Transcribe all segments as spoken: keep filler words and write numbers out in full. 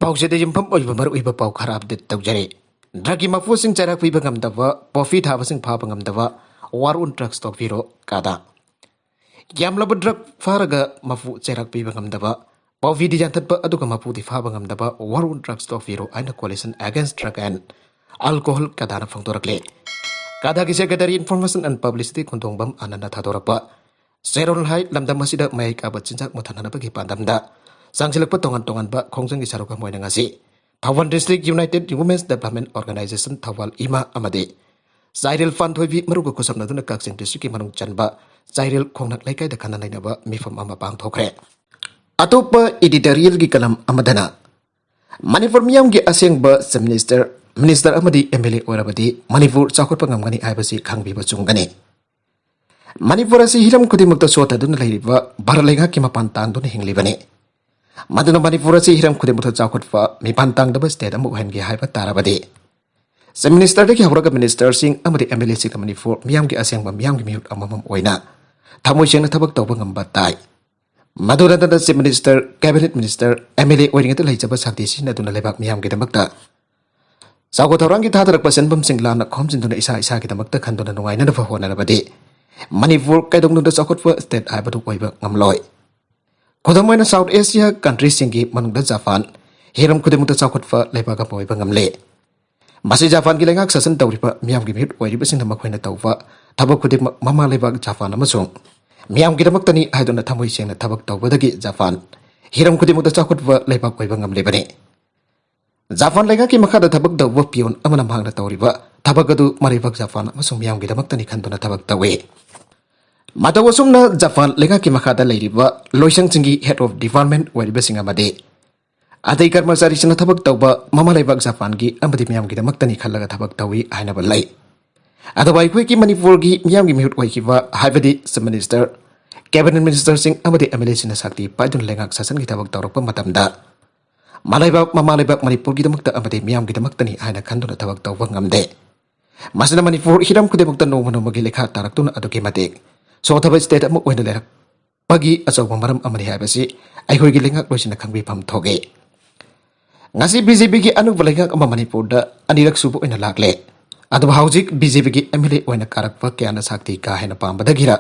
ꯄꯥꯎꯆꯦꯗ ꯌꯨꯝꯐꯝ ꯑꯣꯏꯕ ꯃꯔꯨꯑꯣꯏꯕ ꯄꯥꯎ ꯈꯔ ꯑꯞꯗꯦꯠ ꯇꯧꯖꯔꯤ꯫ ꯗ꯭ꯔꯒꯀꯤ ꯃꯄꯨꯁꯤꯡ ꯆꯩꯔꯥꯛ ꯄꯤꯕ ꯉꯝꯗꯕ, ꯄꯣꯐꯤ ꯊꯥꯕꯁꯤꯡ ꯐꯥꯕ ꯉꯝꯗꯕ, war on drugs ꯇꯣꯛꯄꯤꯔꯣ ꯀꯥꯗꯥ꯫ ꯌꯥꯝꯂꯕ ꯗ꯭ꯔꯒ ꯐꯥꯔꯒ ꯃꯄꯨ ꯆꯩꯔꯥꯛ ꯄꯤꯕ ꯉꯝꯗꯕ, ꯄꯣꯐꯤꯗꯤ ꯌꯥꯟꯊꯠꯄ ꯑꯗꯨꯒ ꯃꯄꯨꯗꯤ ꯐꯥꯕ ꯉꯝꯗꯕ, war on drugs ꯇꯣꯛꯄꯤꯔꯣ ꯍꯥꯏꯅ Coalition Against Drug and Alcohol ꯀꯥꯗꯥꯅ ꯐꯣꯡꯗꯣꯔꯛꯂꯤ꯫ ꯀꯥꯗꯥꯒꯤ Secretary Information and Publicity ꯈꯣꯟꯊꯣꯡꯕꯝ ꯑꯥꯅꯟꯗꯅ ꯊꯥꯗꯣꯔꯛꯄ ꯆꯦꯔꯣꯜ ꯍꯥꯏ ꯂꯝꯗꯝ ꯑꯁꯤꯗ ꯃꯌꯥꯏ ꯀꯥꯕ ꯆꯤꯟꯖꯥꯛ ꯃꯨꯠꯊꯅꯅꯕꯒꯤ ꯄꯥꯟꯗꯝꯗ ꯆꯪꯁꯤꯜꯂꯛꯄ ꯇꯣꯉꯥꯟ ꯇꯣꯉꯥꯟꯕ ꯈꯣꯡꯖꯪꯒꯤ ꯁꯔꯨꯛ ꯑꯃ ꯑꯣꯏꯅ ꯉꯁꯤ Thoubal District United Women's Development Organization Thoubal ꯏꯃꯥ ꯑꯃꯗꯤ ꯆꯥꯏꯔꯦꯜ ꯄꯥꯟꯊꯣꯏꯕꯤ ꯃꯔꯨꯒ ꯈꯨꯠꯁꯝꯅꯗꯨꯅ ꯀꯛꯆꯤꯡ district ꯀꯤ ꯃꯅꯨꯡ ꯆꯟꯕ ꯆꯥꯏꯔꯦꯜ ꯈꯣꯡꯅꯥꯡ ꯂꯩꯀꯥꯏꯗ ꯈꯟꯅ ꯅꯩꯅꯕ ꯃꯤꯐꯝ ꯑꯃ ꯄꯥꯡꯊꯣꯛꯈ꯭ꯔꯦ꯫ ꯑꯇꯣꯞꯄ editorial ꯒꯤ ꯀꯂꯝ ꯑꯃꯗꯅ ꯃꯅꯤꯄꯨꯔ ꯃꯤꯌꯥꯝꯒꯤ ꯑꯁꯦꯡꯕ Chief Minister, Minister ꯑꯃꯗꯤ M L A ꯑꯣꯏꯔꯕꯗꯤ ꯃꯅꯤꯄꯨꯔ ꯆꯥꯎꯈꯠꯄ ꯉꯝꯒꯅꯤ ꯍꯥꯏꯕꯁꯤ ꯈꯪꯕꯤꯕ ꯆꯨꯝꯒꯅꯤ꯫ ꯃꯅꯤꯄꯨꯔ ꯑꯁꯤ ꯍꯤꯔꯝ ꯈꯨꯗꯤꯡꯃꯛꯇ ꯁꯣꯠꯊꯗꯨꯅ ꯂꯩꯔꯤꯕ ꯚꯥꯔꯠ ꯂꯩꯉꯥꯛꯀꯤ ꯃꯄꯥꯟ ꯇꯥꯡꯗꯨꯅ ꯍꯤꯡꯂꯤꯕꯅꯤ꯫ ꯃꯗꯨꯅ ꯃꯅꯤꯄꯨꯔ ꯑꯁꯤ ꯍꯤꯔꯝ ꯈꯨꯗꯤꯡꯃꯛꯇ ꯆꯥꯎꯈꯠꯄ ꯃꯤꯄꯥꯟ ꯇꯥꯡꯗꯕ state ꯑꯃ ꯑꯣꯏꯍꯟꯒꯦ ꯍꯥꯏꯕ ꯇꯥꯔꯕꯗꯤ Chief Minister ꯗꯒꯤ ꯍꯧꯔꯒ Minister ꯁꯤꯡ ꯑꯃꯗꯤ M L A ꯁꯤꯡꯅ ꯃꯅꯤꯄꯨꯔ ꯃꯤꯌꯥꯝꯒꯤ ꯑꯁꯦꯡꯕ ꯃꯤꯌꯥꯝꯒꯤ ꯃꯤꯍꯨꯠ ꯑꯃꯃꯝ ꯑꯣꯏꯅ ꯊꯃꯣꯏ ꯁꯦꯡꯅ ꯊꯕꯛ ꯇꯧꯕ ꯉꯝꯕ ꯇꯥꯏ꯫ ꯃꯗꯨ ꯅꯠꯇꯅ Chief Minister, Cabinet Minister, M L A ꯑꯣꯏꯔꯤꯉꯩꯗ ꯂꯩꯖꯕ ꯁꯛꯇꯤ ꯁꯤꯖꯤꯟꯅꯗꯨꯅ ꯂꯩꯕꯥꯛ ꯃꯤꯌꯥꯝꯒꯤꯗꯃꯛꯇ ꯆꯥꯎꯈꯠ ꯊꯧꯔꯥꯡꯒꯤ ꯊꯥꯗꯔꯛꯄ ꯁꯦꯟꯐꯝꯁꯤꯡ ꯂꯥꯟꯅ ꯈꯣꯝꯖꯤꯟꯗꯨꯅ ꯏꯁꯥ ꯏꯁꯥꯒꯤꯗꯃꯛꯇ ꯈꯟꯗꯨꯅ ꯅꯨꯡꯉꯥꯏꯅꯅꯕ ꯍꯣꯠꯅꯔꯕꯗꯤ ꯃꯅꯤꯄꯨꯔ ꯀꯩꯗꯧꯅꯨꯡꯗ ꯆꯥꯎꯈꯠꯄ state ꯍꯥꯏꯕꯗꯨ ꯑꯣꯏꯕ ꯉꯝꯂꯣꯏ꯫ ꯈꯨꯗꯝ ꯑꯣꯏꯅ South Asia country ꯁꯤꯡꯒꯤ ꯃꯅꯨꯡꯗ ꯖꯄꯥꯟ ꯍꯤꯔꯝ ꯈꯨꯗꯤꯡꯃꯛꯇ ꯆꯥꯎꯈꯠꯄ ꯂꯩꯕꯥꯛ ꯑꯃ ꯑꯣꯏꯕ ꯉꯝꯂꯦ꯫ ꯃꯁꯤ ꯖꯄꯥꯟꯒꯤ ꯂꯩꯉꯥꯛ ꯁꯥꯁꯟ ꯇꯧꯔꯤꯕ ꯃꯤꯌꯥꯝꯒꯤ ꯃꯤꯍꯨꯠ ꯑꯣꯏꯔꯤꯕꯁꯤꯡꯅ ꯃꯈꯣꯏꯅ ꯇꯧꯕ ꯊꯕꯛ ꯈꯨꯗꯤꯡꯃꯛ ꯃꯃꯥ ꯂꯩꯕꯥꯛ ꯖꯄꯥꯟ ꯑꯃꯁꯨꯡ ꯃꯤꯌꯥꯝꯒꯤꯗꯃꯛꯇꯅꯤ ꯍꯥꯏꯗꯨꯅ ꯊꯃꯣꯏ ꯁꯦꯡꯅ ꯊꯕꯛ ꯇꯧꯕꯗꯒꯤ ꯖꯄꯥꯟ ꯍꯤꯔꯝ ꯈꯨꯗꯤꯡꯃꯛꯇ ꯆꯥꯎꯈꯠꯄ ꯂꯩꯕꯥꯛ ꯑꯣꯏꯕ ꯉꯝꯂꯤꯕꯅꯤ꯫ ꯖꯄꯥꯟ ꯂꯩꯉꯥꯛꯀꯤ ꯃꯈꯥꯗ ꯊꯕꯛ ꯇꯧꯕ peon ꯑꯃꯅ ꯃꯍꯥꯛꯅ ꯇꯧꯔꯤꯕ ꯊꯕꯛ ꯑꯗꯨ ꯃꯔꯩꯕꯥꯛ ꯖꯄꯥꯟ ꯑꯃꯁꯨꯡ ꯃꯤꯌꯥꯝꯒꯤꯗꯃꯛꯇꯅꯤ ꯈꯟꯗꯨꯅ ꯊꯕꯛ ꯇꯧꯏ꯫ ꯃꯇꯧ ꯑꯁꯨꯝꯅ ꯖꯄꯥꯟ ꯂꯩꯉꯥꯛꯀꯤ ꯃꯈꯥꯗ ꯂꯩꯔꯤꯕ ꯂꯣꯏꯁꯪꯁꯤꯡꯒꯤ head of department ꯑꯣꯏꯔꯤꯕꯁꯤꯡ ꯑꯃꯗꯤ ꯑꯇꯩ ꯀꯔꯃꯆꯥꯔꯤꯁꯤꯡꯅ ꯊꯕꯛ ꯇꯧꯕ ꯃꯃꯥ ꯂꯩꯕꯥꯛ ꯖꯄꯥꯟꯒꯤ ꯑꯃꯗꯤ ꯃꯤꯌꯥꯝꯒꯤꯗꯃꯛꯇꯅꯤ ꯈꯜꯂꯒ ꯊꯕꯛ ꯇꯧꯏ ꯍꯥꯏꯅꯕ ꯂꯩ꯫ ꯑꯗꯨꯕꯨ ꯑꯩꯈꯣꯏꯒꯤ ꯃꯅꯤꯄꯨꯔꯒꯤ ꯃꯤꯌꯥꯝꯒꯤ ꯃꯤꯍꯨꯠ ꯑꯣꯏꯈꯤꯕ ꯍꯥꯏꯕꯗꯤ Chief Minister, Cabinet Minister ꯁꯤꯡ ꯑꯃꯗꯤ M L A ꯁꯤꯡꯅ ꯁꯛꯇꯤ ꯄꯥꯏꯗꯨꯅ ꯂꯩꯉꯥꯛ ꯁꯥꯁꯟꯒꯤ ꯊꯕꯛ ꯇꯧꯔꯛꯄ ꯃꯇꯝꯗ ꯃꯂꯩꯕꯥꯛ, ꯃꯃꯥ ꯂꯩꯕꯥꯛ ꯃꯅꯤꯄꯨꯔꯒꯤꯗꯃꯛꯇ ꯑꯃꯗꯤ ꯃꯤꯌꯥꯝꯒꯤꯗꯃꯛꯇꯅꯤ ꯍꯥꯏꯅ ꯈꯟꯗꯨꯅ ꯊꯕꯛ ꯇꯧꯕ ꯉꯝꯗꯦ꯫ ꯃꯁꯤꯅ ꯃꯅꯤꯄꯨꯔ ꯍꯤꯔꯝ ꯈꯨꯗꯤꯡꯃꯛꯇ ꯅꯣꯡꯃ ꯅꯣꯡꯃꯒꯤ ꯂꯩꯈꯥ ꯇꯥꯔꯛꯇꯨꯅ ꯑꯗꯨꯛꯀꯤ ꯃꯇꯤꯛ ꯁꯣꯠꯊꯕ state ꯑꯃ ꯑꯣꯏꯅ ꯂꯩꯔꯛꯄꯒꯤ ꯑꯆꯧꯕ ꯃꯔꯝ ꯑꯃꯅꯤ ꯍꯥꯏꯕꯁꯤ ꯑꯩꯈꯣꯏꯒꯤ ꯂꯩꯉꯥꯛꯂꯣꯏꯁꯤꯡꯅ ꯈꯪꯕꯤꯐꯝ ꯊꯣꯛꯏ꯫ ꯉꯁꯤ ꯕꯤ ꯖꯦ ꯄꯤꯒꯤ ꯑꯅꯧꯕ ꯂꯩꯉꯥꯛ ꯑꯃ ꯃꯅꯤꯄꯨꯔꯗ ꯑꯅꯤꯔꯛ ꯁꯨꯕ ꯑꯣꯏꯅ ꯂꯥꯛꯂꯦ꯫ ꯑꯗꯨꯕꯨ ꯍꯧꯖꯤꯛ ꯕꯤ ꯖꯦ ꯄꯤꯒꯤ ꯑꯦꯝ ꯑꯦꯜ ꯑꯦ ꯑꯣꯏꯅ ꯀꯥꯔꯛꯄ ꯀꯌꯥꯅ ꯁꯛꯇꯤ ꯀꯥ ꯍꯦꯟꯅ ꯄꯥꯝꯕꯗꯒꯤꯔ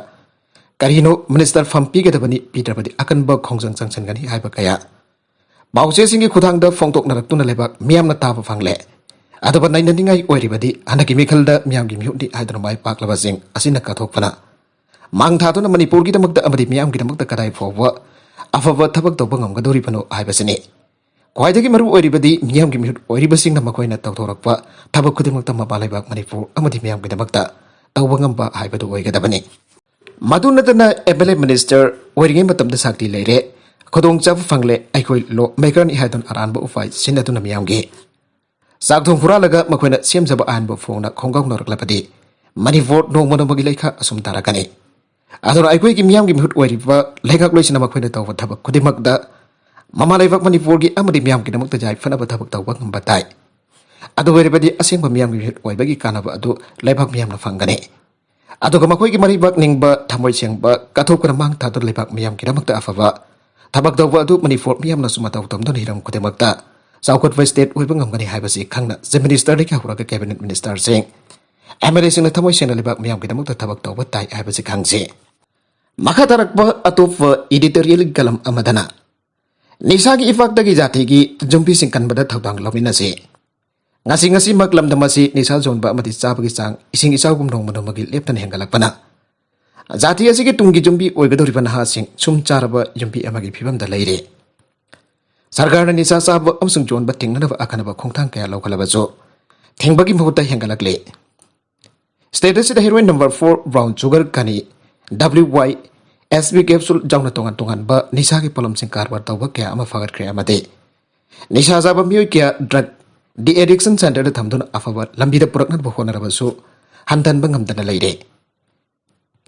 ꯀꯔꯤꯅꯣ ꯃꯤꯅꯤꯁꯇꯔ ꯐꯝ ꯄꯤꯒꯗꯕꯅꯤ, ꯄꯤꯗ꯭ꯔꯕꯗꯤ ꯑꯀꯟꯕ ꯈꯣꯡꯖꯪ ꯆꯪꯁꯤꯟꯒꯅꯤ ꯍꯥꯏꯕ ꯀꯌꯥ ꯄꯥꯎꯆꯦꯁꯤꯡꯒꯤ ꯈꯨꯊꯥꯡꯗ ꯐꯣꯡꯗꯣꯛꯅꯔꯛꯇꯨꯅ ꯂꯩꯕꯥꯛ ꯃꯤꯌꯥꯝꯅ ꯇꯥꯕ ꯐꯪꯂꯦ꯫ ꯑꯗꯨꯕꯨ ꯅꯩꯅꯅꯤꯡꯉꯥꯏ ꯑꯣꯏꯔꯤꯕꯗꯤ ꯍꯟꯗꯛꯀꯤ ꯃꯤꯈꯜꯗ ꯃꯤꯌꯥꯝꯒꯤ ꯃꯤꯍꯨꯠꯅꯤ ꯍꯥꯏꯗꯨꯅ ꯃꯥꯏ ꯄꯥꯛꯂꯕꯁꯤꯡ ꯑꯁꯤꯅ ꯀꯠꯊꯣꯛꯄꯅ ꯃꯥꯡ ꯊꯥꯗꯨꯅ ꯃꯅꯤꯄꯨꯔꯒꯤꯗꯃꯛꯇ ꯑꯃꯗꯤ ꯃꯤꯌꯥꯝꯒꯤꯗꯃꯛꯇ ꯀꯗꯥꯏ ꯐꯥꯎꯕ ꯑꯐꯕ ꯊꯕꯛ ꯇꯧꯕ ꯉꯝꯒꯗꯧꯔꯤꯕꯅꯣ ꯍꯥꯏꯕꯁꯤꯅꯤ꯫ ꯈ꯭ꯋꯥꯏꯗꯒꯤ ꯃꯔꯨ ꯑꯣꯏꯔꯤꯕꯗꯤ ꯃꯤꯌꯥꯝꯒꯤ ꯃꯤꯍꯨꯠ ꯑꯣꯏꯔꯤꯕꯁꯤꯡꯅ ꯃꯈꯣꯏꯅ ꯇꯧꯊꯣꯔꯛꯄ ꯊꯕꯛ ꯈꯨꯗꯤꯡꯃꯛꯇ ꯃꯃꯥ ꯂꯩꯕꯥꯛ ꯃꯅꯤꯄꯨꯔ ꯑꯃꯗꯤ ꯃꯤꯌꯥꯝꯒꯤꯗꯃꯛꯇ ꯇꯧꯕ ꯉꯝꯕ ꯍꯥꯏꯕꯗꯨ ꯑꯣꯏꯒꯗꯕꯅꯤ꯫ ꯃꯗꯨ ꯅꯠꯇꯅ ꯑꯦꯝ ꯑꯦꯜ ꯑꯦ ꯃꯤꯅꯤꯁꯇꯔ ꯑꯣꯏꯔꯤꯉꯩ ꯃꯇꯝꯗ ꯁꯛꯇꯤ ꯂꯩꯔꯦ, ꯈꯨꯗꯣꯡꯆꯥꯕ ꯐꯪꯂꯦ, ꯑꯩꯈꯣꯏ ꯂꯣ ꯃꯦꯀꯔꯅꯤ ꯍꯥꯏꯗꯨꯅ ꯑꯔꯥꯟꯕ ꯎꯄꯥꯏ ꯁꯤꯖꯤꯟꯅꯗꯨꯅ ꯃꯤꯌꯥꯝꯒꯤ ꯆꯥꯛ ꯊꯣꯡ ꯍꯨꯔꯥꯜꯂꯒ ꯃꯈꯣꯏꯅ ꯁꯦꯝꯖꯕ ꯑꯍꯟꯕ ꯐꯣꯡꯅ ꯈꯣꯡꯒꯥꯎꯅꯔꯛꯂꯕꯗꯤ ꯃꯅꯤꯄꯨꯔ ꯅꯣꯡꯃ ꯅꯣꯡꯃꯒꯤ ꯂꯩꯈꯥ ꯑꯁꯨꯝ ꯇꯥꯔꯛꯀꯅꯤ꯫ ꯑꯗꯨꯅ ꯑꯩꯈꯣꯏꯒꯤ ꯃꯤꯌꯥꯝꯒꯤ ꯃꯤꯍꯨꯠ ꯑꯣꯏꯔꯤꯕ ꯂꯩꯉꯥꯛꯂꯣꯏꯁꯤꯅ ꯃꯈꯣꯏꯅ ꯇꯧꯕ ꯊꯕꯛ ꯈꯨꯗꯤꯡꯃꯛꯇ ꯃꯃꯥ ꯂꯩꯕꯥꯛ ꯃꯅꯤꯄꯨꯔꯒꯤ ꯑꯃꯗꯤ ꯃꯤꯌꯥꯝꯒꯤꯗꯃꯛꯇ ꯌꯥꯏꯐꯅꯕ ꯊꯕꯛ ꯇꯧꯕ ꯉꯝꯕ ꯇꯥꯏ꯫ ꯑꯗꯨ ꯑꯣꯏꯔꯕꯗꯤ ꯑꯁꯦꯡꯕ ꯃꯤꯌꯥꯝꯒꯤ ꯃꯤꯍꯨꯠ ꯑꯣꯏꯕꯒꯤ ꯀꯥꯟꯅꯕ ꯑꯗꯨ ꯂꯩꯕꯥꯛ ꯃꯤꯌꯥꯝꯅ ꯐꯪꯒꯅꯤ꯫ ꯑꯗꯨꯒ ꯃꯈꯣꯏꯒꯤ ꯃꯔꯩꯕꯥꯛ ꯅꯤꯡꯕ, ꯊꯃꯣꯏ ꯁꯦꯡꯕ, ꯀꯠꯊꯣꯛꯇꯨꯅ ꯃꯥꯡ ꯊꯥꯗꯨꯅ ꯂꯩꯕꯥꯛ ꯃꯤꯌꯥꯝꯒꯤꯗꯃꯛꯇ ꯑꯐꯕ ꯊꯕꯛ ꯇꯧꯕ ꯑꯗꯨ ꯃꯅꯤꯄꯨꯔ ꯃꯤꯌꯥꯝꯅꯁꯨ ꯃꯇꯧ ꯇꯝꯗꯨꯅ ꯍꯤꯔꯝ ꯈꯨꯗꯤꯡꯃꯛꯇ ꯆꯥꯎꯈꯠꯄ ꯁ꯭ꯇꯦꯠ ꯑꯣꯏꯕ ꯉꯝꯒꯅꯤ ꯍꯥꯏꯕꯁꯤ ꯈꯪꯅ ꯆꯤꯐ ꯃꯤꯅꯤꯁꯇꯔꯗꯒꯤ ꯍꯧꯔꯒ ꯀꯦꯕꯤꯅꯦꯠ ꯃꯤꯅꯤꯁꯇꯔꯁꯤꯡ, ꯑꯦꯝ ꯑꯦꯜ ꯑꯦꯁꯤꯡꯅ ꯊꯃꯣꯏ ꯁꯦꯡꯅ ꯂꯩꯕꯥꯛ ꯃꯤꯌꯥꯝꯒꯤꯗꯃꯛꯇ ꯊꯕꯛ ꯇꯧꯕ ꯇꯥꯏ ꯍꯥꯏꯕꯁꯤ ꯈꯪꯁꯤ꯫ ꯃꯈꯥ ꯇꯥꯔꯛꯄ ꯑꯇꯣꯞꯄ ꯏꯗꯤꯇꯣꯔꯤꯌꯦꯜ ꯀꯂꯝ ꯑꯃꯗꯅ ꯅꯤꯁꯥꯒꯤ ꯏꯄꯥꯛꯇꯒꯤ ꯖꯥꯇꯤꯒꯤ ꯌꯨꯝꯕꯤꯁꯤꯡ ꯀꯟꯕꯗ ꯊꯧꯗꯥꯡ ꯂꯧꯃꯤꯟꯅꯁꯤ꯫ ꯉꯁꯤ ꯉꯁꯤꯃꯛ ꯂꯝꯗꯝ ꯑꯁꯤ ꯅꯤꯁꯥ ꯌꯣꯟꯕ ꯑꯃꯗꯤ ꯆꯥꯕꯒꯤ ꯆꯥꯡ ꯏꯁꯤꯡ ꯏꯆꯥꯎꯒꯨꯝ ꯅꯣꯡꯃ ꯅꯣꯡꯃꯒꯤ ꯂꯦꯞꯇꯅ ꯍꯦꯟꯒꯠꯂꯛꯄꯅ ꯖꯥꯇꯤ ꯑꯁꯤꯒꯤ ꯇꯨꯡꯒꯤ ꯌꯨꯝꯕꯤ ꯑꯣꯏꯒꯗꯧꯔꯤꯕ ꯅꯍꯥꯁꯤꯡ ꯁꯨꯝ ꯆꯥꯔꯕ ꯌꯨꯝꯕꯤ ꯑꯃꯒꯤ ꯐꯤꯕꯝꯗ ꯂꯩꯔꯦ꯫ ꯁꯔꯀꯥꯔꯅ ꯅꯤꯁꯥ ꯆꯥꯕ ꯑꯃꯁꯨꯡ ꯌꯣꯟꯕ ꯊꯤꯡꯅꯅꯕ ꯑꯈꯟꯅꯕ ꯈꯣꯡꯊꯥꯡ ꯀꯌꯥ ꯂꯧꯈꯠꯂꯕꯁꯨ ꯊꯤꯡꯕꯒꯤ ꯃꯍꯨꯠꯇ ꯍꯦꯟꯒꯠꯂꯛꯂꯤ꯫ ꯁ꯭ꯇꯦꯠ ꯑꯁꯤꯗ heroin number four, brown sugar ꯈꯅꯤ, W Y, S P capsule ꯌꯥꯎꯅ ꯇꯣꯉꯥꯟ ꯇꯣꯉꯥꯟꯕ ꯅꯤꯁꯥꯒꯤ ꯄꯣꯠꯂꯝꯁꯤꯡ ꯀꯔꯕꯥꯔ ꯇꯧꯕ ꯀꯌꯥ ꯑꯃ ꯐꯒꯠꯈ꯭ꯔꯦ ꯑꯃꯗꯤ ꯅꯤꯁꯥ ꯆꯥꯕ ꯃꯤꯑꯣꯏ ꯀꯌꯥ ꯗ꯭ꯔꯒ ꯗꯤ ꯑꯦꯗꯤꯛꯁꯟ ꯁꯦꯟꯇꯔꯗ ꯊꯝꯗꯨꯅ ꯑꯐꯕ ꯂꯝꯕꯤꯗ ꯄꯨꯔꯛꯅꯕ ꯍꯣꯠꯅꯔꯕꯁꯨ ꯍꯟꯊꯍꯟꯕ ꯉꯝꯗꯅ ꯂꯩꯔꯦ꯫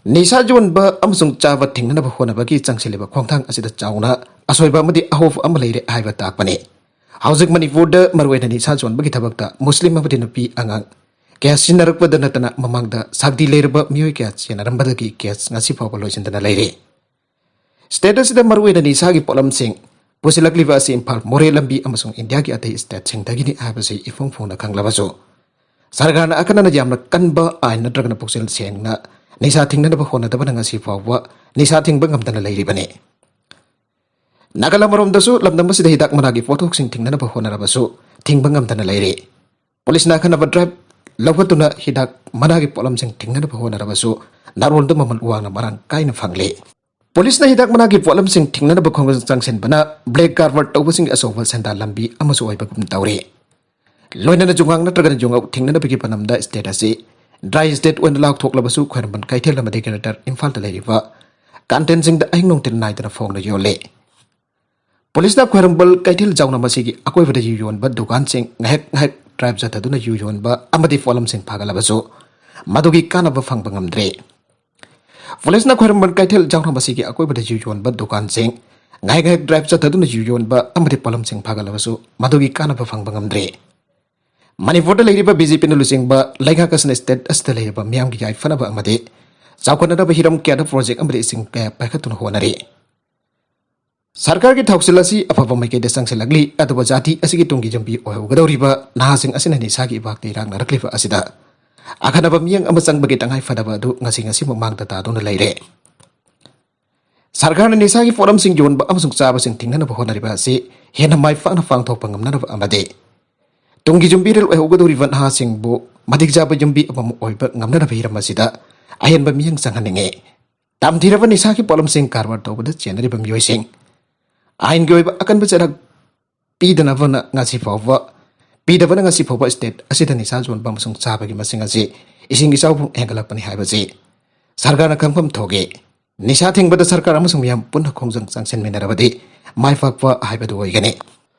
ꯅꯤꯁꯥ ꯌꯣꯟꯕ ꯑꯃꯁꯨꯡ ꯆꯥꯕ ꯊꯤꯡꯅꯅꯕ ꯍꯣꯠꯅꯕꯒꯤ ꯆꯪꯁꯤꯜꯂꯤꯕ ꯈꯣꯡꯊꯥꯡ ꯑꯁꯤꯗ ꯆꯥꯎꯅ ꯑꯁꯣꯏꯕ ꯑꯃꯗꯤ ꯑꯍꯣꯕ ꯑꯃ ꯂꯩꯔꯦ ꯍꯥꯏꯕ ꯇꯥꯛꯄꯅꯤ꯫ ꯍꯧꯖꯤꯛ ꯃꯅꯤꯄꯨꯔꯗ ꯃꯔꯨꯑꯣꯏꯅ ꯅꯤꯁꯥ ꯌꯣꯟꯕꯒꯤ ꯊꯕꯛꯇ ꯃꯨꯁꯂꯤꯝ ꯑꯃꯗꯤ ꯅꯨꯄꯤ ꯑꯉꯥꯡ ꯀꯌꯥ ꯁꯤꯖꯤꯟꯅꯔꯛꯄꯗ ꯅꯠꯇꯅ ꯃꯃꯥꯡꯗ ꯁꯛꯇꯤ ꯂꯩꯔꯕ ꯃꯤꯑꯣꯏ ꯀꯌꯥ ꯆꯦꯟꯅꯔꯝꯕꯗꯒꯤ ꯀꯦꯁ ꯉꯁꯤ ꯐꯥꯎꯕ ꯂꯣꯏꯁꯤꯟꯗꯅ ꯂꯩꯔꯤ꯫ ꯁ꯭ꯇꯦꯠ ꯑꯁꯤꯗ ꯃꯔꯨꯑꯣꯏꯅ ꯅꯤꯁꯥꯒꯤ ꯄꯣꯠꯂꯝꯁꯤꯡ ꯄꯨꯁꯤꯜꯂꯛꯂꯤꯕ ꯑꯁꯤ ꯏꯝꯐꯥꯜ ꯃꯣꯔꯦ ꯂꯝꯕꯤ ꯑꯃꯁꯨꯡ ꯏꯟꯗꯤꯌꯥꯒꯤ ꯑꯇꯩ ꯁ꯭ꯇꯦꯠꯁꯤꯡꯗꯒꯤꯅꯤ ꯍꯥꯏꯕꯁꯤ ꯏꯐꯣꯡ ꯐꯣꯡꯅ ꯈꯪꯂꯕꯁꯨ, ꯁꯔꯀꯥꯔꯅ ꯑꯀꯟꯅꯅ ꯌꯥꯝꯅ ꯀꯟꯕ ꯑꯥꯏꯟ ꯅꯠꯇ꯭ꯔꯒꯅ ꯄꯨꯛꯆꯦꯜ ꯁꯦꯡꯅ ꯅꯤꯁꯥ ꯊꯤꯡꯅꯅꯕ ꯍꯣꯠꯅꯗꯕꯅ ꯉꯁꯤ ꯐꯥꯎꯕ ꯅꯤꯁꯥ ꯊꯤꯡꯕ ꯉꯝꯗꯅ ꯂꯩꯔꯤꯕꯅꯤ꯫ ꯅꯥꯒꯥꯂꯦꯟ ꯑꯃꯔꯣꯝꯗꯁꯨ ꯂꯝꯗꯝ ꯑꯁꯤꯗ ꯍꯤꯗꯥꯛ ꯃꯅꯥꯒꯤ ꯄꯣꯠꯊꯣꯛꯁꯤꯡ ꯊꯤꯡꯅꯅꯕ ꯍꯣꯠꯅꯔꯕꯁꯨ ꯊꯤꯡꯕ ꯉꯝꯗꯅ ꯂꯩꯔꯤ꯫ ꯄꯨꯂꯤꯁꯅ ꯑꯈꯟꯅꯕ ꯗ꯭ꯔꯥꯏꯚ ꯂꯧꯈꯠꯇꯨꯅ ꯍꯤꯗꯥꯛ ꯃꯅꯥꯒꯤ ꯄꯣꯠꯂꯝꯁꯤꯡ ꯊꯤꯡꯅꯅꯕ ꯍꯣꯠꯅꯔꯕꯁꯨ ꯅꯥꯔꯣꯟꯗ ꯃꯃꯜ ꯋꯥꯡꯅ ꯃꯔꯥꯡ ꯀꯥꯏꯅ ꯐꯪꯂꯤ꯫ ꯄꯨꯂꯤꯁꯅ ꯍꯤꯗꯥꯛ ꯃꯅꯥꯒꯤ ꯄꯣꯠꯂꯝꯁꯤꯡ ꯊꯤꯡꯅꯅꯕ ꯈꯣꯡꯖꯪ ꯆꯪꯁꯤꯟꯕꯅ ꯕ꯭ꯂꯦꯛ ꯀꯥꯔꯕꯥꯔ ꯇꯧꯕꯁꯤꯡꯒꯤ ꯑꯆꯧꯕ ꯁꯦꯟꯗꯥꯟ ꯂꯝꯕꯤ ꯑꯃꯁꯨ ꯑꯣꯏꯕꯒꯨꯝ ꯇꯧꯔꯤ꯫ ꯂꯣꯏꯅꯅ ꯖꯨꯉꯥꯡ ꯅꯠꯇ꯭ꯔꯒꯅ ꯖꯨꯉꯧ ꯊꯤꯡꯅꯅꯕꯒꯤ ꯄꯥꯟꯗꯝꯗ ꯁ꯭ꯇꯦꯠ ꯑꯁꯤ ꯗ꯭ꯔꯥꯏ ꯁ꯭ꯇꯦꯠ ꯑꯣꯏꯅ ꯂꯥꯎꯊꯣꯛꯂꯕꯁꯨ ꯈ꯭ꯋꯥꯏꯔꯝꯕꯟ ꯀꯩꯊꯦꯜ ꯑꯃꯗꯤ ꯒ꯭ꯔꯦꯇꯔ ꯏꯝꯐꯥꯜꯗ ꯂꯩꯔꯤꯕ ꯀꯥꯟꯇꯦꯟꯁꯤꯡꯗ ꯑꯍꯤꯡ ꯅꯨꯡꯊꯤꯜ ꯅꯥꯏꯗꯅ ꯐꯣꯡꯅ ꯌꯣꯜꯂꯤ꯫ ꯄꯨꯂꯤꯁꯅ ꯈ꯭ꯋꯥꯏꯔꯝꯕꯟ ꯀꯩꯊꯦꯜ ꯖꯥꯎꯅ ꯃꯁꯤꯒꯤ ꯑꯀꯣꯏꯕꯗ ꯌꯨ ꯌꯣꯟꯕ ꯗꯨꯀꯥꯟꯁꯤꯡ ꯉꯥꯏꯍꯥꯛ ꯉꯥꯏꯍꯥꯛ ꯗ꯭ꯔꯥꯏꯚ ꯆꯠꯊꯗꯨꯅ ꯌꯨ ꯌꯣꯟꯕ ꯑꯃꯗꯤ ꯄꯣꯠꯂꯝꯁꯤꯡ ꯐꯥꯒꯠꯂꯕꯁꯨ ꯃꯗꯨꯒꯤ ꯀꯥꯟꯅꯕ ꯐꯪꯕ ꯉꯝꯗ꯭ꯔꯦ꯫ ꯄꯨꯂꯤꯁꯅ ꯈ꯭ꯋꯥꯏꯔꯝꯕꯟ ꯀꯩꯊꯦꯜ ꯖꯥꯎꯅ ꯃꯁꯤꯒꯤ ꯑꯀꯣꯏꯕꯗ ꯌꯨ ꯌꯣꯟꯕ ꯗꯨꯀꯥꯟꯁꯤꯡ ꯉꯥꯏꯍꯥꯛ ꯉꯥꯏꯍꯥꯛ ꯗ꯭ꯔꯥꯏꯚ ꯆꯠꯊꯗꯨꯅ ꯌꯨ ꯌꯣꯟꯕ ꯑꯃꯗꯤ ꯄꯣꯠꯂꯝꯁꯤꯡ ꯐꯥꯒꯠꯂꯕꯁꯨ ꯃꯗꯨꯒꯤ ꯀꯥꯟꯅꯕ ꯐꯪꯕ ꯉꯝꯗ꯭ꯔꯦ꯫ ꯃꯅꯤꯄꯨꯔꯗ ꯂꯩꯔꯤꯕ ꯕꯤ ꯖꯦ ꯄꯤꯅ ꯂꯨꯆꯤꯡꯕ ꯂꯩꯉꯥꯛ ꯑꯁꯤꯅ ꯁ꯭ꯇꯦꯠ ꯑꯁꯤꯗ ꯂꯩꯔꯤꯕ ꯃꯤꯌꯥꯝꯒꯤ ꯌꯥꯏꯐꯅꯕ ꯑꯃꯗꯤ ꯆꯥꯎꯈꯠꯅꯅꯕ ꯍꯤꯔꯝ ꯀꯌꯥꯗ ꯄ꯭ꯔꯣꯖꯦꯛ ꯑꯃꯗꯤ ꯏꯁꯤꯡ ꯀꯌꯥ ꯄꯥꯏꯈꯠꯇꯨꯅ ꯍꯣꯠꯅꯔꯤ꯫ ꯁꯔꯀꯥꯔꯒꯤ ꯊꯧꯁꯤꯜ ꯑꯁꯤ ꯑꯐꯕ ꯃꯥꯏꯀꯩꯗ ꯆꯪꯁꯤꯜꯂꯛꯂꯤ, ꯑꯗꯨꯕꯨ ꯖꯥꯇꯤ ꯑꯁꯤꯒꯤ ꯇꯨꯡꯒꯤ ꯌꯨꯝꯕꯤ ꯑꯣꯏꯍꯧꯒꯗꯧꯔꯤꯕ ꯅꯍꯥꯁꯤꯡ ꯑꯁꯤꯅ ꯅꯤꯁꯥꯒꯤ ꯏꯄꯥꯛꯇ ꯏꯔꯥꯛꯅꯔꯛꯂꯤꯕ ꯑꯁꯤꯗ ꯑꯈꯟꯅꯕ ꯃꯤꯠꯌꯦꯡ ꯑꯃ ꯆꯪꯕꯒꯤ ꯇꯉꯥꯏ ꯐꯗꯕ ꯑꯗꯨ ꯉꯁꯤ ꯉꯁꯤꯃꯛ ꯃꯥꯡꯗ ꯇꯥꯗꯨꯅ ꯂꯩꯔꯦ꯫ ꯁꯔꯀꯥꯔꯅ ꯅꯤꯁꯥꯒꯤ ꯄꯣꯠꯂꯝꯁꯤꯡ ꯌꯣꯟꯕ ꯑꯃꯁꯨꯡ ꯆꯥꯕꯁꯤꯡ ꯊꯤꯡꯅꯅꯕ ꯍꯣꯠꯅꯔꯤꯕ ꯑꯁꯤ ꯍꯦꯟꯅ ꯃꯥꯏ ꯄꯥꯛꯅ ꯄꯥꯡꯊꯣꯛꯄ ꯉꯝꯅꯅꯕ ꯑꯃꯗꯤ ꯇꯨꯡꯒꯤ ꯌꯨꯝꯕꯤꯔꯦꯜ ꯑꯣꯏꯍꯧꯒꯗꯧꯔꯤꯕ ꯅꯍꯥꯁꯤꯡꯕꯨ ꯃꯇꯤꯛ ꯆꯥꯕ ꯌꯨꯝꯕꯤ ꯑꯃꯃꯝ ꯑꯣꯏꯕ ꯉꯝꯅꯅꯕ ꯍꯤꯔꯝ ꯑꯁꯤꯗ ꯑꯍꯦꯟꯕ ꯃꯤꯠꯌꯦꯡ ꯆꯪꯍꯟꯅꯤꯡꯉꯤ꯫ ꯇꯝꯊꯤꯔꯕ ꯅꯤꯁꯥꯒꯤ ꯄꯣꯠꯂꯝꯁꯤꯡ ꯀꯔꯕꯥꯔ ꯇꯧꯕꯗ ꯆꯦꯟꯅꯔꯤꯕ ꯃꯤꯑꯣꯏꯁꯤꯡ ꯑꯥꯏꯟꯒꯤ ꯑꯣꯏꯕ ꯑꯀꯟꯕ ꯆꯩꯔꯥꯛ ꯄꯤꯗꯅꯕꯅ ꯉꯁꯤ ꯐꯥꯎꯕ ꯄꯤꯗꯕꯅ ꯉꯁꯤ ꯐꯥꯎꯕ ꯁ꯭ꯇꯦꯠ ꯑꯁꯤꯗ ꯅꯤꯁꯥ ꯌꯣꯟꯕ ꯑꯃꯁꯨꯡ ꯆꯥꯕꯒꯤ ꯃꯁꯤꯡ ꯑꯁꯤ ꯏꯁꯤꯡ ꯏꯆꯥꯎ ꯐꯥꯎ ꯍꯦꯟꯒꯠꯂꯛꯄꯅꯤ ꯍꯥꯏꯕꯁꯤ ꯁꯔꯀꯥꯔꯅ ꯈꯪꯐꯝ ꯊꯣꯛꯏ꯫ ꯅꯤꯁꯥ ꯊꯤꯡꯕꯗ ꯁꯔꯀꯥꯔ ꯑꯃꯁꯨꯡ ꯃꯤꯌꯥꯝ ꯄꯨꯟꯅ ꯈꯣꯡꯖꯪ ꯆꯪꯁꯤꯟꯃꯤꯟꯅꯔꯕꯗꯤ ꯃꯥꯏ ꯄꯥꯛꯄ ꯍꯥꯏꯕꯗꯨ ꯑꯣꯏꯒꯅꯤ꯫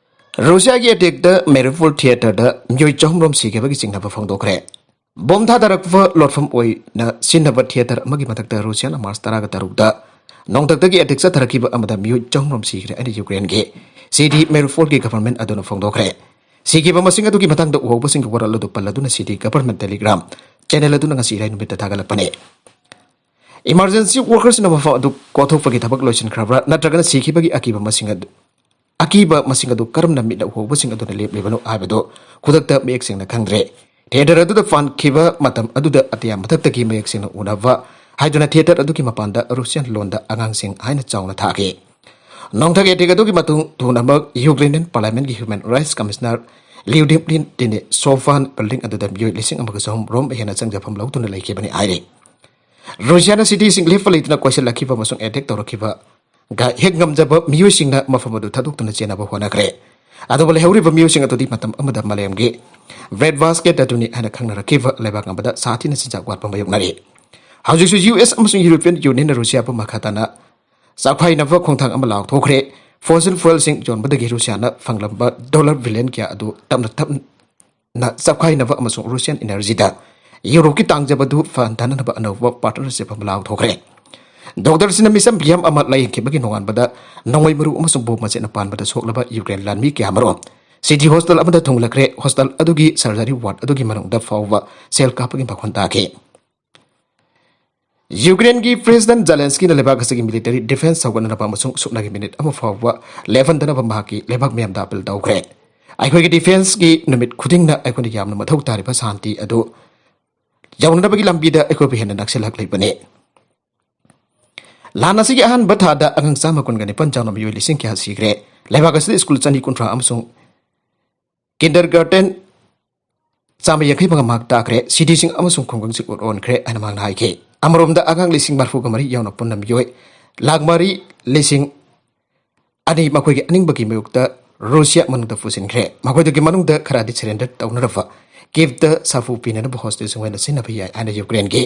ꯔꯨꯁꯤꯌꯥꯒꯤ ꯑꯦꯇꯦꯛꯇ ꯃꯦꯔꯤꯎꯄꯣꯜ ꯊꯤꯌꯦꯇꯔꯗ ꯃꯤꯑꯣꯏ ꯆꯍꯨꯝ ꯔꯣꯝ ꯁꯤꯈꯤꯕꯒꯤ ꯆꯤꯡꯅꯕ ꯐꯣꯡꯗꯣꯛꯈ꯭ꯔꯦ꯫ ꯕꯣꯝ ꯊꯥꯗꯔꯛꯄ ꯂꯣꯠꯐꯝ ꯑꯣꯏꯅ ꯁꯤꯖꯤꯟꯅꯕ ꯊꯤꯌꯦꯇꯔ ꯑꯃꯒꯤ ꯃꯊꯛꯇ ꯔꯨꯁꯤꯌꯥꯅ ꯃꯥꯔꯆ ꯇꯔꯥꯒ ꯇꯔꯨꯛꯇ ꯅꯣꯡꯊꯛꯇꯒꯤ ꯑꯦꯇꯦꯛ ꯆꯠꯊꯔꯛꯈꯤꯕ ꯑꯃꯗ ꯃꯤꯑꯣꯏ ꯆꯍꯨꯝ ꯔꯣꯝ ꯁꯤꯈ꯭ꯔꯦ ꯍꯥꯏꯅ ꯌꯨꯀ꯭ꯔꯦꯟꯒꯤ ꯁꯤꯇꯤ ꯃꯦꯔꯤꯎꯄꯣꯜꯒꯤ ꯒꯚꯔꯟꯃꯦꯟꯠ ꯑꯗꯨꯅ ꯐꯣꯡꯗꯣꯛꯈ꯭ꯔꯦ꯫ ꯁꯤꯈꯤꯕ ꯃꯁꯤꯡ ꯑꯗꯨꯒꯤ ꯃꯇꯥꯡꯗ ꯎꯍꯧꯕꯁꯤꯡꯒꯤ ꯋꯥꯔꯣꯜ ꯑꯗꯨ ꯄꯜꯂꯗꯨꯅ ꯁꯤꯇꯤ ꯒꯚꯔꯟꯃꯦꯟꯠ ꯇꯦꯂꯤꯒ꯭ꯔꯥꯝ ꯆꯦꯅꯦꯜ ꯑꯗꯨꯅ ꯉꯁꯤ ꯏꯔꯥꯏ ꯅꯨꯃꯤꯠꯇ ꯊꯥꯒꯠꯂꯛꯄꯅꯤ꯫ ꯏꯃꯥꯔꯖꯦꯟꯁꯤ ꯋꯥꯔꯀꯔꯁꯤꯡꯅ ꯃꯐꯝ ꯑꯗꯨ ꯀꯣꯛꯊꯣꯛꯄꯒꯤ ꯊꯕꯛ ꯂꯣꯏꯁꯤꯟꯈ꯭ꯔꯕ꯭ꯔꯥ ꯅꯠꯇ꯭ꯔꯒꯅ ꯁꯤꯈꯤꯕꯒꯤ ꯑꯀꯤꯕ ꯃꯁꯤꯡ ꯑꯗꯨ ꯑꯀꯤꯕ ꯃꯁꯤꯡ ꯑꯗꯨ ꯀꯔꯝꯅ ꯃꯤꯠꯅ ꯎꯍꯧꯕꯁꯤꯡ ꯑꯗꯨꯅ ꯂꯦꯞꯂꯤꯕꯅꯣ ꯍꯥꯏꯕꯗꯨ ꯈꯨꯗꯛꯇ ꯃꯌꯦꯛ ꯁꯦꯡꯅ ꯈꯪꯗ꯭ꯔꯦ꯫ ꯊꯤꯌꯦꯇꯔ ꯑꯗꯨꯗ ꯄꯥꯟꯈꯤꯕ ꯃꯇꯝ ꯑꯗꯨꯗ ꯑꯇꯤꯌꯥ ꯃꯊꯛꯇꯒꯤ ꯃꯌꯦꯛ ꯁꯦꯡꯅ ꯎꯅꯕ ꯍꯥꯏꯗꯨꯅ ꯊꯤꯌꯦꯇꯔ ꯑꯗꯨꯒꯤ ꯃꯄꯥꯟꯗ ꯔꯨꯁꯤꯌꯥꯟ ꯂꯣꯟꯗ "ꯑꯉꯥꯡꯁꯤꯡ" ꯍꯥꯏꯅ ꯆꯥꯎꯅ ꯊꯥꯈꯤ꯫ ꯅꯣꯡꯊꯛ ꯑꯦꯇꯦꯛ ꯑꯗꯨꯒꯤ ꯃꯇꯨꯡ ꯊꯨꯅꯃꯛ ꯌꯨꯀ꯭ꯔꯦꯅꯤꯌꯟ ꯄꯥꯔꯂꯤꯌꯥꯃꯦꯟꯠꯀꯤ ꯍ꯭ꯌꯨꯃꯦꯟ ꯔꯥꯏꯠꯁ ꯀꯃꯤꯁꯅꯔ ꯂꯤꯎꯗꯤꯝꯂꯤꯟ ꯗꯤꯅꯤꯁꯣꯚꯥꯟ ꯕꯤꯜꯗꯤꯡ ꯑꯗꯨꯗ ꯃꯤꯑꯣꯏ ꯂꯤꯁꯤꯡ ꯑꯃꯒ ꯆꯍꯨꯝ ꯔꯣꯝ ꯍꯦꯟꯅ ꯆꯪꯖꯐꯝ ꯂꯧꯗꯨꯅ ꯂꯩꯈꯤꯕꯅꯤ ꯍꯥꯏꯔꯤ꯫ ꯔꯨꯁꯤꯌꯥꯅ ꯁꯤꯇꯤꯁꯤꯡ ꯂꯦꯞꯄ ꯂꯩꯇꯅ ꯀꯣꯏꯁꯤꯜꯂꯛꯈꯤꯕ ꯑꯃꯁꯨꯡ ꯑꯦꯇꯦꯛ ꯇꯧꯔꯛꯈꯤꯕ ꯒ ꯍꯦꯛ ꯉꯝꯖꯕ ꯃꯤꯑꯣꯏꯁꯤꯡꯅ ꯃꯐꯝ ꯑꯗꯨ ꯊꯥꯗꯣꯛꯇꯨꯅ ꯆꯦꯟꯅꯕ ꯍꯣꯠꯅꯈ꯭ꯔꯦ꯫ ꯑꯗꯨꯕꯨ ꯂꯩꯍꯧꯔꯤꯕ ꯃꯤꯑꯣꯏꯁꯤꯡ ꯑꯗꯨꯗꯤ ꯃꯇꯝ ꯑꯃꯗ ꯃꯥꯂꯦꯝꯒꯤ ꯕ꯭ꯔꯦꯗ ꯕꯥꯁꯀꯦꯠ ꯑꯗꯨꯅꯤ ꯍꯥꯏꯅ ꯈꯪꯅꯔꯛꯈꯤꯕ ꯂꯩꯕꯥꯛ ꯑꯃꯗ ꯁꯥ ꯊꯤꯅ ꯆꯤꯟꯖꯥꯛ ꯋꯥꯠꯄ ꯃꯥꯌꯣꯛꯅꯔꯤ꯫ ꯍꯧꯖꯤꯛꯁꯨ ꯌꯨ ꯑꯦꯁ ꯑꯃꯁꯨꯡ ꯌꯨꯔꯣꯄꯤꯌꯟ ꯌꯨꯅꯤꯌꯟꯅ ꯔꯨꯁꯤꯌꯥꯕꯨ ꯃꯈꯥ ꯇꯥꯅ ꯆꯥꯛꯈꯥꯏꯅꯕ ꯈꯣꯡꯊꯥꯡ ꯑꯃ ꯂꯥꯎꯊꯣꯛꯈ꯭ꯔꯦ꯫ ꯐꯣꯁꯤꯜ ꯐ꯭ꯌꯨꯑꯦꯜꯁꯤꯡ ꯌꯣꯟꯕꯗꯒꯤ ꯔꯨꯁꯤꯌꯥꯅ ꯐꯪꯂꯝꯕ ꯗꯣꯂꯔ ꯕꯤꯂꯤꯌꯟ ꯀꯌꯥ ꯑꯗꯨ ꯇꯞꯅ ꯇꯞꯅ ꯆꯥꯛꯈꯥꯏꯅꯕ ꯑꯃꯁꯨꯡ ꯔꯨꯁꯤꯌꯥꯟ ꯏꯅꯔꯖꯤꯗ ꯌꯨꯔꯣꯞꯀꯤ ꯇꯥꯡꯖꯕꯗꯨ ꯍꯟꯊꯅꯅꯕ ꯑꯅꯧꯕ ꯄꯥꯔꯠꯅꯔꯁꯤꯞ ꯑꯃ ꯂꯥꯎꯊꯣꯛꯈ꯭ꯔꯦ꯫ ꯗꯣꯛꯇꯔꯁꯤꯡꯅ ꯃꯤꯁꯝ ꯚꯤꯌꯝ ꯑꯃ ꯂꯥꯌꯦꯡꯈꯤꯕꯒꯤ ꯅꯣꯡꯉꯥꯟꯕꯗ ꯅꯣꯡꯃꯩ ꯃꯔꯨ ꯑꯃꯁꯨꯡ ꯕꯣꯝ ꯃꯆꯦꯠꯅ ꯄꯥꯟꯕꯗ ꯁꯣꯛꯂꯕ ꯌꯨꯀ꯭ꯔꯦꯟ ꯂꯥꯟꯃꯤ ꯀꯌꯥꯃꯔꯨꯝ ꯁꯤꯇꯤ ꯍꯣꯁꯇꯦꯜ ꯑꯃꯗ ꯊꯨꯡꯂꯈ꯭ꯔꯦ꯫ ꯍꯣꯁꯇꯦꯜ ꯑꯗꯨꯒꯤ ꯁꯔꯖꯔꯤ ꯋꯥꯔꯗ ꯑꯗꯨꯒꯤ ꯃꯅꯨꯡꯗ ꯐꯥꯎꯕ ꯁꯦꯜ ꯀꯥꯞꯄꯒꯤ ꯃꯈꯣꯟ ꯇꯥꯈꯤ꯫ ꯌꯨꯀ꯭ꯔꯦꯟꯒꯤ ꯄ꯭ꯔꯦꯁꯤꯗꯦꯟꯠ ꯖꯦꯂꯦꯟꯁꯀꯤꯅ ꯂꯩꯕꯥꯛ ꯑꯁꯤꯒꯤ ꯃꯤꯂꯤꯇꯔꯤ ꯗꯤꯐꯦꯟꯁ ꯁꯧꯒꯠꯅꯅꯕ ꯑꯃꯁꯨꯡ ꯁꯨꯞꯅꯒꯤ ꯃꯤꯅꯤꯠ ꯑꯃ ꯐꯥꯎꯕ ꯂꯦꯞꯍꯟꯗꯅꯕ ꯃꯍꯥꯛꯀꯤ ꯂꯩꯕꯥꯛ ꯃꯤꯌꯥꯝꯗ ꯑꯄꯤꯜ ꯇꯧꯈ꯭ꯔꯦ꯫ "ꯑꯩꯈꯣꯏꯒꯤ ꯗꯤꯐꯦꯟꯁꯀꯤ ꯅꯨꯃꯤꯠ ꯈꯨꯗꯤꯡꯅ ꯑꯩꯈꯣꯏꯅ ꯌꯥꯝꯅ ꯃꯊꯧ ꯇꯥꯔꯤꯕ ꯁꯥꯟꯇꯤ ꯑꯗꯨ ꯌꯧꯅꯅꯕꯒꯤ ꯂꯝꯕꯤꯗ ꯑꯩꯈꯣꯏꯕꯨ ꯍꯦꯟꯅ ꯅꯛꯁꯤꯜꯂꯛꯂꯤꯕꯅꯤ"꯫ ꯂꯥꯟ ꯑꯁꯤꯒꯤ ꯑꯍꯥꯟꯕ ꯊꯥꯗ ꯑꯉꯥꯡ ꯆꯥꯝꯃ ꯀꯨꯟꯒ ꯅꯤꯄꯥꯟ ꯌꯥꯎꯅ ꯃꯤꯑꯣꯏ ꯂꯤꯁꯤꯡ ꯀꯌꯥ ꯁꯤꯈ꯭ꯔꯦ꯫ ꯂꯩꯕꯥꯛ ꯑꯁꯤꯗ ꯁ꯭ꯀꯨꯜ ꯆꯅꯤ ꯀꯨꯟꯊ꯭ꯔꯥ ꯑꯃꯁꯨꯡ ꯀꯤꯟꯗꯔꯒꯥꯔꯇꯦꯟ ꯆꯥꯝꯃ ꯌꯥꯡꯈꯩ ꯃꯉꯥ ꯃꯥꯡ ꯇꯥꯛꯈ꯭ꯔꯦ꯫ ꯁꯤꯇꯤꯁꯤꯡ ꯑꯃꯁꯨꯡ ꯈꯨꯡꯒꯪꯁꯤꯡ ꯑꯣꯟꯈ꯭ꯔꯦ ꯍꯥꯏꯅ ꯃꯍꯥꯛꯅ ꯍꯥꯏꯈꯤ꯫ ꯑꯃꯔꯣꯝꯗ, ꯑꯉꯥꯡ ꯂꯤꯁꯤꯡ ꯃꯔꯤꯐꯨꯒ ꯃꯔꯤ ꯌꯥꯎꯅ ꯄꯨꯟꯅ ꯃꯤꯑꯣꯏ ꯂꯥꯈ ꯃꯔꯤ ꯂꯤꯁꯤꯡ ꯑꯅꯤ ꯃꯈꯣꯏꯒꯤ ꯑꯅꯤꯡꯕꯒꯤ ꯃꯥꯌꯣꯛꯇ ꯔꯨꯁꯤꯌꯥ ꯃꯅꯨꯡꯗ ꯄꯨꯁꯤꯟꯈ꯭ꯔꯦ꯫ ꯃꯈꯣꯏꯗꯨꯒꯤ ꯃꯅꯨꯡꯗ ꯈꯔꯗꯤ ꯁꯔꯦꯟꯗꯔ ꯇꯧꯅꯔꯕ ꯀꯤꯞꯇ ꯁꯥꯐꯨ ꯄꯤꯅꯅꯕ ꯍꯣꯁꯇꯦꯜꯁꯤꯡ ꯑꯣꯏꯅ ꯁꯤꯖꯤꯟꯅꯕ ꯌꯥꯏ ꯍꯥꯏꯅ ꯌꯨꯀ꯭ꯔꯦꯟꯒꯤ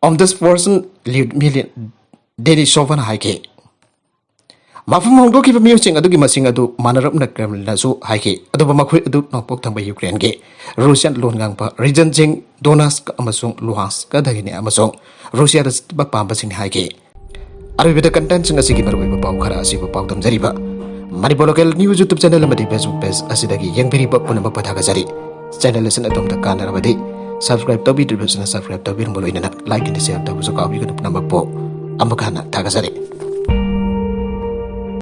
ꯑꯣꯝꯕꯨꯗꯁꯄꯔꯁꯟ ꯂ꯭ꯌꯨꯗꯃꯤꯂꯥ ꯗꯦꯅꯤꯁꯣꯚꯥꯅ ꯍꯥꯏꯈꯤ꯫ ꯃꯐꯝ ꯍꯣꯡꯗꯣꯛꯈꯤꯕ ꯃꯤꯑꯣꯏꯁꯤꯡ ꯑꯗꯨꯒꯤ ꯃꯁꯤꯡ ꯑꯗꯨ ꯃꯥꯟꯅꯔꯞꯅ ꯀ꯭ꯔꯦꯝꯂꯤꯟꯅꯁꯨ ꯍꯥꯏꯈꯤ, ꯑꯗꯨꯕꯨ ꯃꯈꯣꯏ ꯑꯗꯨ ꯅꯣꯡꯄꯣꯛ ꯊꯪꯕ ꯌꯨꯀ꯭ꯔꯦꯟꯒꯤ ꯔꯨꯁꯤꯌꯥꯟ ꯂꯣꯟ ꯉꯥꯡꯕ ꯔꯤꯖꯟꯁꯤꯡ ꯗꯣꯅꯥꯁ꯭ꯛ ꯑꯃꯁꯨꯡ ꯂꯨꯍꯥꯟꯁ꯭ꯀꯗꯒꯤꯅꯤ ꯑꯃꯁꯨꯡ ꯔꯨꯁꯤꯌꯥꯗ ꯆꯠꯄ ꯄꯥꯝꯕꯁꯤꯡꯅꯤ ꯍꯥꯏꯈꯤ꯫ ꯑꯔꯣꯏꯕꯗ ꯀꯟꯇꯦꯟꯠꯁꯤꯡ ꯑꯁꯤꯒꯤ ꯃꯔꯨꯑꯣꯏꯕ ꯄꯥꯎ ꯈꯔ ꯑꯁꯤꯕꯨ ꯄꯥꯎꯗꯝꯖꯔꯤꯕ Manipur local news YouTube channel ꯑꯃꯗꯤ ꯐꯦꯁꯕꯨꯛ ꯄꯦꯖ ꯑꯁꯤꯗꯒꯤ ꯌꯦꯡꯕꯤꯔꯤꯕ ꯄꯨꯝꯅꯃꯛꯄꯨ ꯊꯥꯒꯠꯆꯔꯤ꯫ ꯆꯦꯅꯦꯜ ꯑꯁꯤꯅ ꯑꯗꯣꯝꯗ ꯀꯥꯟꯅꯔꯕꯗꯤ ꯁꯕꯁꯀ꯭ꯔꯥꯏꯕ ꯇꯧꯕꯤꯗ꯭ꯔꯤꯕꯁꯤꯅ ꯁꯕꯁꯀ꯭ꯔꯥꯏꯕ ꯇꯧꯕꯤꯔꯝꯕ ꯂꯣꯏꯅꯅ ꯂꯥꯏꯛ ꯑꯃꯗꯤ ꯁꯦꯌꯔ ꯇꯧꯕꯁꯨ ꯀꯥꯎꯕꯤꯒꯅꯨ꯫ ꯄꯨꯝꯅꯃꯛꯄꯨ ꯑꯃꯨꯛ ꯍꯟꯅ ꯊꯥꯒꯠꯆꯔꯤ꯫